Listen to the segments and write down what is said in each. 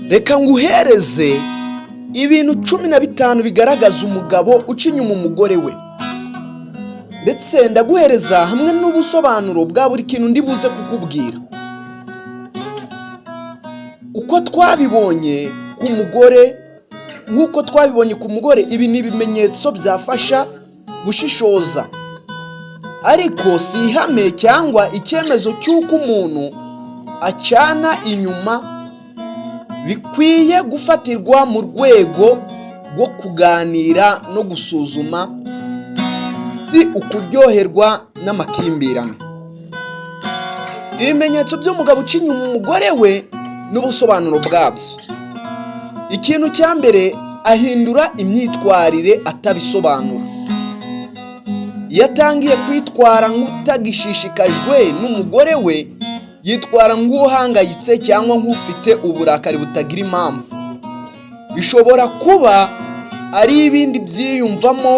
Reka nguhereze ibintu 15 bigaragaza umugabo uca inyuma umugore we, ndetse ndaguhereza hamwe n'ubusobanuro bwa buri kintu ndi buze kukubwira. Uko twabibonye ku mugore, nk'uko twabibonye ku mugore, ibi ni ibimenyetso byafasha gushishoza, ariko si ihame cyangwa icyemezo cy'uko umuntu acana inyuma. Bikwiye gufatirwa mu rwego rwo kuganira no gusuzuma, si ukuryoherwa n'amakimbirane. Ibimenyetso by'umugabo uca inyuma umugore we n'ubusobanuro bwabyo: ikintu cya mbere, ahindura imyitwarire atabisobanura. Iyo atangiye kwitwara nk'utagishishikajwe n'umugore we, yitwara nk'uhangayitse cyangwa nk'ufite uburakari butagira impamvu, bishobora kuba ari ibindi byiyumvamo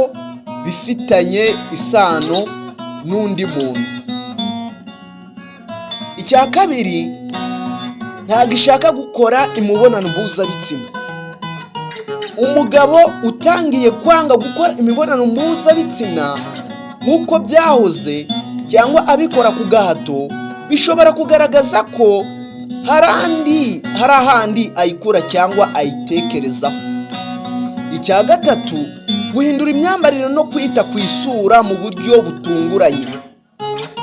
bifitanye isano n'undi muntu. Icya kabiri, ntabwo ishaka gukora imibonano mpuzabitsina. Umugabo utangiye kwanga gukora imibonano mpuzabitsina nk'uko byahoze cyangwa abikora ku gahato, bishobora kugaragaza ko hari ahandi ayikura cyangwa ayitekerezaho. Icya gatatu, guhindura imyambarire no kwita ku isura mu buryo butunguranye.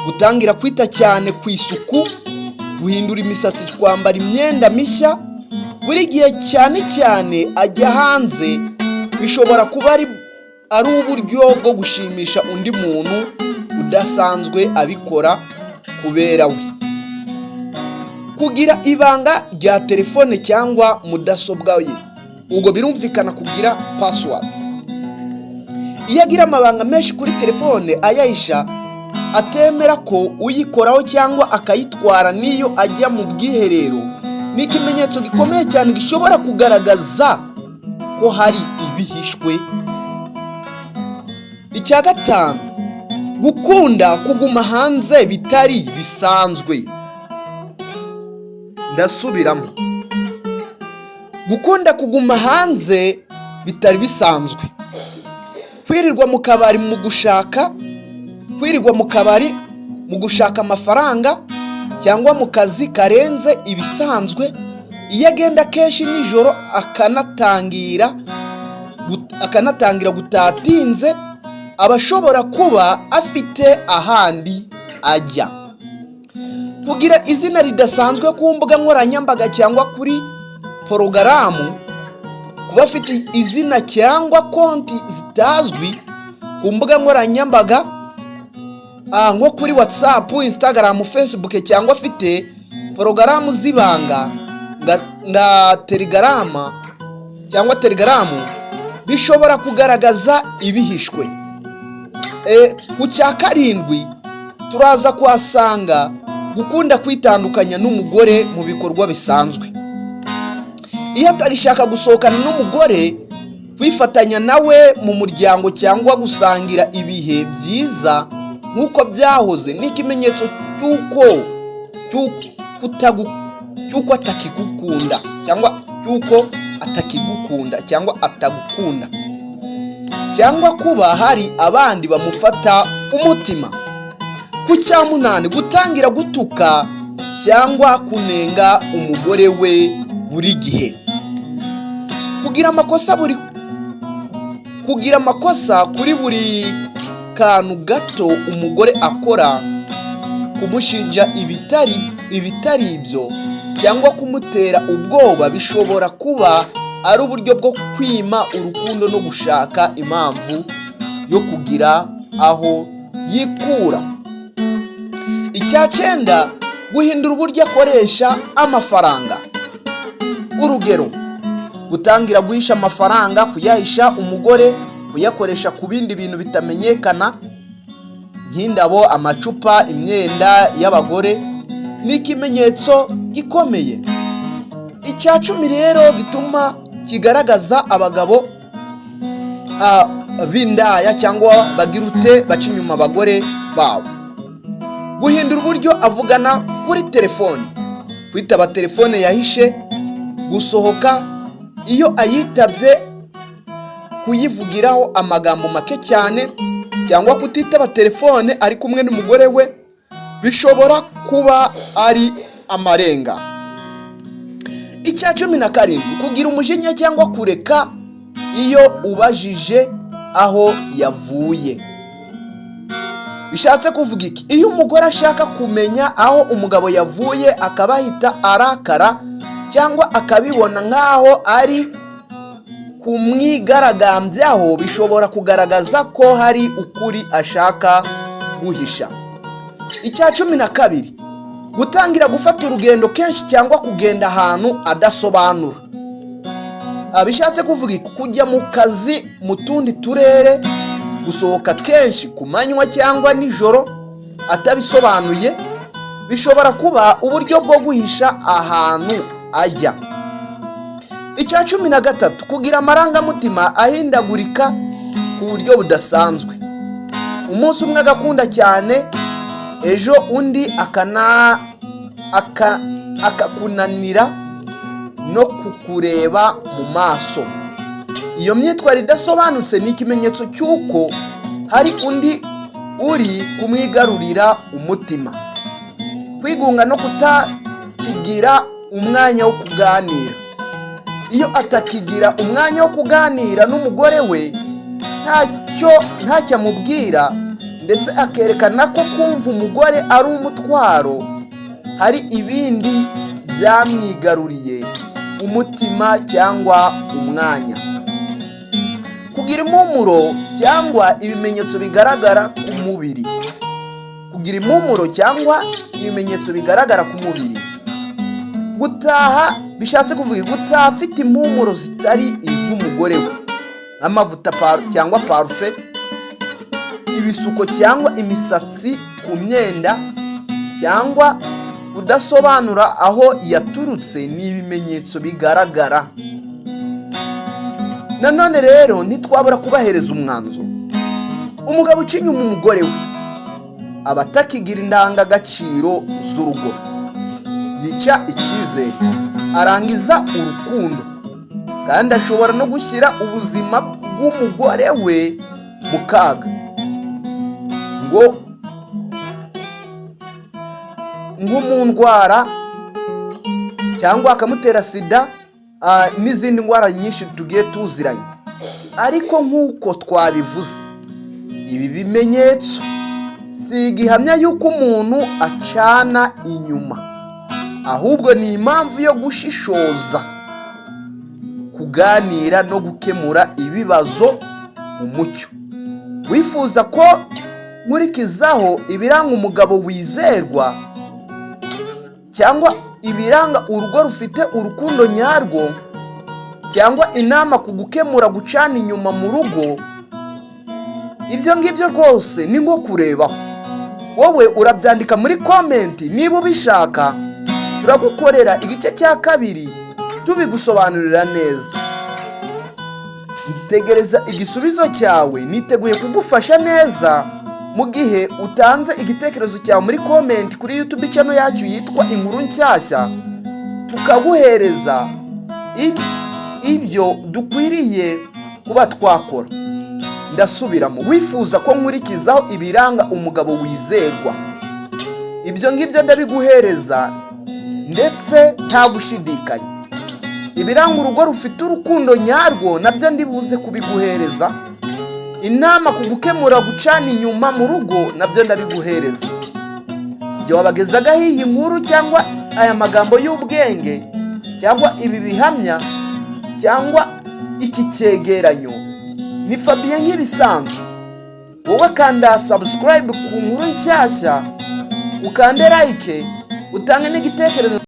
Gutangira kwita cyane ku isuku, guhindura imisatsi, kwambara imyenda mishya buri gihe, cyane cyane ajya hanze, bishobora kuba ari uburyo bwo gushimisha undi muntu udasanzwe abikora kubera we. Kugira ibanga rya telefone cyangwa mudasobwa ye, ubwo birumvikana kugira password. Iyo agira amabanga menshi kuri telefone, ayahisha, atemera ko uyikoraho cyangwa akayitwara n'iyo ajya mu bwiherero, ni ikimenyetso gikomeye cyane gishobora kugaragaza ko hari ibihishwe. Icya gatanu, gukunda kuguma hanze bitari bisanzwe. Ndasubiramo: gukunda kuguma hanze bitari bisanzwe, kwirirwa mu kabari mu gushaka amafaranga cyangwa mu kazi karenze ibisanzwe. Iyo agenda kenshi nijoro, akanatangira gutaha atinze, aba ashobora kuba afite ahandi ajya. Kugira izina ridasanzwe ku mbuga nkoranyambaga cyangwa kuri porogaramu: kuba afite izina cyangwa konti zitazwi ku mbuga nkoranyambaga, nko kuri WhatsApp, Instagram, Facebook, cyangwa afite porogaramu z'ibanga nka Telegram cyangwa Telegram, bishobora kugaragaza ibihishwe. Ku cya karindwi turaza kuhasanga gukunda kwitandukanya n'umugore mu bikorwa bisanzwe. Iyo atagishaka gusohokana n'umugore, kwifatanya nawe mu muryango cyangwa gusangira ibihe byiza nk'uko byahoze, ni ikimenyetso cy'uko atakigukunda cyangwa cy'uko atakigukunda cyangwa atagukunda, cyangwa kuba hari abandi bamufata umutima. Ku cya munani, gutangira gutuka cyangwa kunenga umugore we buri gihe. Kugira amakosa kuri buri kantu gato umugore akora, kumushinja ibitari ibyo cyangwa kumutera ubwoba, bishobora kuba ari uburyo bwo kwima urukundo no gushaka impamvu yo kugira aho yikura. Icya cyenda, guhindura uburyo akoresha amafaranga. Urugero, gutangira guhisha amafaranga, kuyahisha umugore, kuyakoresha ku bindi bintu bitamenyekana nk'indabo, amacupa, imyenda y'abagore, ni ikimenyetso gikomeye. Icya 10 rero gituma kigaragaza abagabo b'indaya cyangwa bagira ute, baca inyuma abagore babo: guhindura uburyo avugana kuri telefone, kwitaba telefone yahishe. Gusohoka, iyo ayitabye kuyivugiraho amagambo make cyane, cyangwa kutitaba telefone ari kumwe n'umugore we, bishobora kuba ari amarenga. Icya 17, kugira umujinya cyangwa kureka iyo ubajije aho yavuye. Bishatse kuvuga iki? Iyo umugore ashaka kumenya aho umugabo yavuye akaba ahita arakara cyangwa akabibona nk'aho ari kumwigaragambyaho, bishobora kugaragaza ko hari ukuri ashaka guhisha. Icya 12, gutangira gufata urugendo kenshi cyangwa kugenda ahantu adasobanura. Bishatse kuvuga iki? Kujya mu kazi mu tundi turere, gusohoka kenshi ku manywa cyangwa nijoro atabisobanuye, bishobora kuba uburyo bwo guhisha ahantu ajya. Icya 13, kugira amarangamutima ahindagurika ku buryo budasanzwe. Umunsi umwe agakunda cyane, ejo undi akakunanira no kukureba mu maso. Iyo myitwarire idasobanutse ni ikimenyetso cy'uko hari undi uri kumwigarurira umutima. Kwigunga no kutakigira umwanya wo kuganira. Iyo atakigira umwanya wo kuganira n'umugore we, ntacyo amubwira, ndetse akerekana ko kumva umugore ari umutwaro, hari ibindi byamwigaruriye umutima cyangwa umwanya. Kugira impumuro cyangwa ibimenyetso bigaragara ku mubiri. Kugira impumuro cyangwa ibimenyetso bigaragara ku mubiri. Gutaha, bishatse kuvuga gutaha afite impumuro zitari iz'umugore we, nk'amavuta cyangwa parufe, ibisuko cyangwa imisatsi ku myenda, cyangwa kudasobanura aho yaturutse, ni ibimenyetso bigaragara. Nanone rero ntitwabura kubahereza umwanzuro. Umugabo uca inyuma umugore we aba atakigira indangagaciro z'urugo, yica icyizere, arangiza urukundo, kandi ashobora no gushyira ubuzima bw'umugore we mu kaga, ngo nko mu ndwara cyangwa akamutera sida n'izindi ndwara nyinshi tugiye tuziranye. Ariko nk'uko twabivuze, ibi bimenyetso si igihamya y'uko umuntu acana inyuma, ahubwo ni impamvu yo gushishoza, kuganira no gukemura ibibazo mu mucyo. Wifuza ko nkurikizaho ibiranga umugabo wizerwa, cyangwa ibiranga urugo rufite urukundo nyarwo, cyangwa inama ku gukemura gucana inyuma mu rugo, ibyo ngibyo rwose ni nko kurebaho. Wowe urabyandika muri comment niba ubishaka, turagukorera igice cya kabiri tubigusobanurira neza. Tegereza igisubizo cyawe, niteguye kugufasha neza mu gihe utanze igitekerezo cyawe muri comment kuri YouTube channel yacu yitwa Inkuru Nshyashya, tukaguhereza ibyo dukwiriye kuba twakora. Ndasubiramo: wifuza ko nkurikizaho ibiranga umugabo wizerwa, ibyo ngibyo ndabiguhereza ndetse nta gushidikanya. Ibiranga urugo rufite urukundo nyarwo nabyo ndibuze kubiguhereza. Inama ku gukemura gucana inyuma mu rugo nabyo ndabiguhereza. Igihe wabagezagaho iyi nkuru cyangwa aya magambo y'ubwenge cyangwa ibi bihamya cyangwa iki cyegeranyo, ni Fabien nk'ibisanzwe. Wowe kanda subscribe ku Nkuru Nshyashya, ukande like, utange n'igitekerezo.